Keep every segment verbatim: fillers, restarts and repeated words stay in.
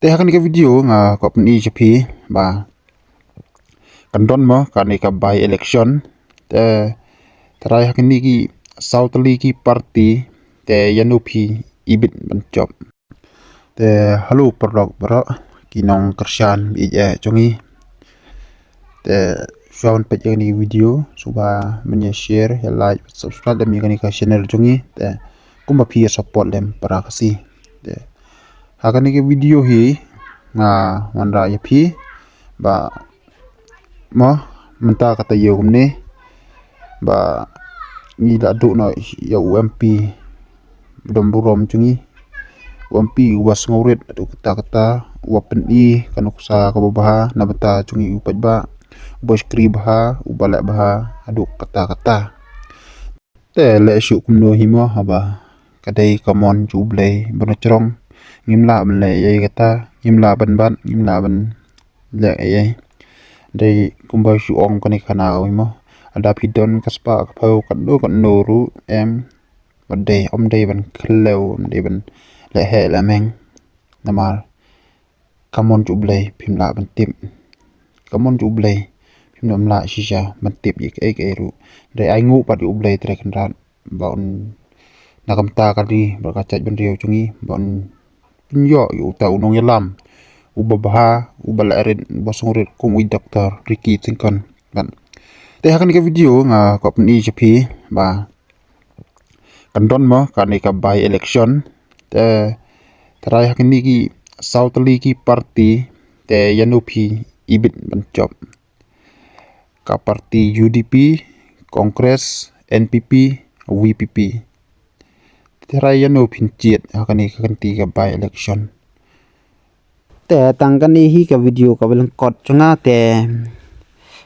Te ha kane ka video nga kwah pyni ïa phi ba kan don mo kane ka by election. Te trai ha kine ki saw tylli ki party te ïano phi ibit ban jop. Te hello paralok baroh ki nongkyrshan bad jong ngi. Te shuwa ban peit ïa kane ka video sngewbha ban ïa share, ïa like, subscribe lem ïa kane ka channel jong ngi. Te kumba phi ïa support lem para Khasi. Te ha kane ka video hi nga wanrah ïa phi ba mo mynta ka taïew kumne ba ngi la duh noh ïa u MP ba dom burom jong ngi, u MP uba sngewrit haduh katta katta, uba pyni ka nuksa kaba bha na bynta jong ngi u paidbah, uba shakri bha, uba leh bha haduh katta katta. Te leh shuh kumno hi mo haba ka dei ka mon jong U Blei ba na jrong. Ngim lah ban leh ei ei kata, ngim lah ban bat, ngim lah ban leh ei ei. Dei kumba shu ong kane ka khana kawei mo, lada phi don ka spah ka phew katno katno ruh em, ba dei, ym dei ban khlem, ym dei ban leh heh leh meng. Namar ka mon jong U Blei phim lah ban tip. Ka mon jong U Blei phim lah shisha ban tip ïa kaei kaei ruh. Dei ai nguh pat ïa U Blei Trai Kynrad ba un na ka bynta ka ri bad ka jaitbynriew jong ngi ba un pynïoh ïa uta u nongïalam uba bha, uba leh rit, uba sngewrit kum u Doctor Ricky Syngkon. Bad te ha kane ka video nga kwah pyni ïa phi ba kan don mo kane ka by election. Te trai ha kine ki saw tylli ki party te ïano phi ibit ban jop. Ka party UDP, Congress, NPP, VPP. Te trai ïano phin jied ha kane ka kynti ka by election. Te tang kane hi ka video kaba lyngkot jong nga, te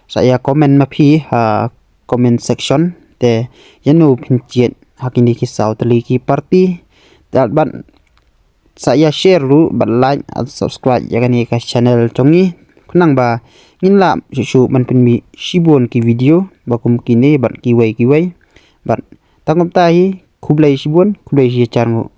sa ïa comment ma phi ha comment section te ïano phin jied ha kine ki saw tylli ki party. Te bad sa ïa share ruh bad like and subscribe ïa kane ka channel jong ngi, khnang ba ngin lah shuh shuh ban pynmih shibun ki video ba kum kine bad kiwei kiwei. Bad tang kumta hi, khublei shibun, khublei shihajar nguh.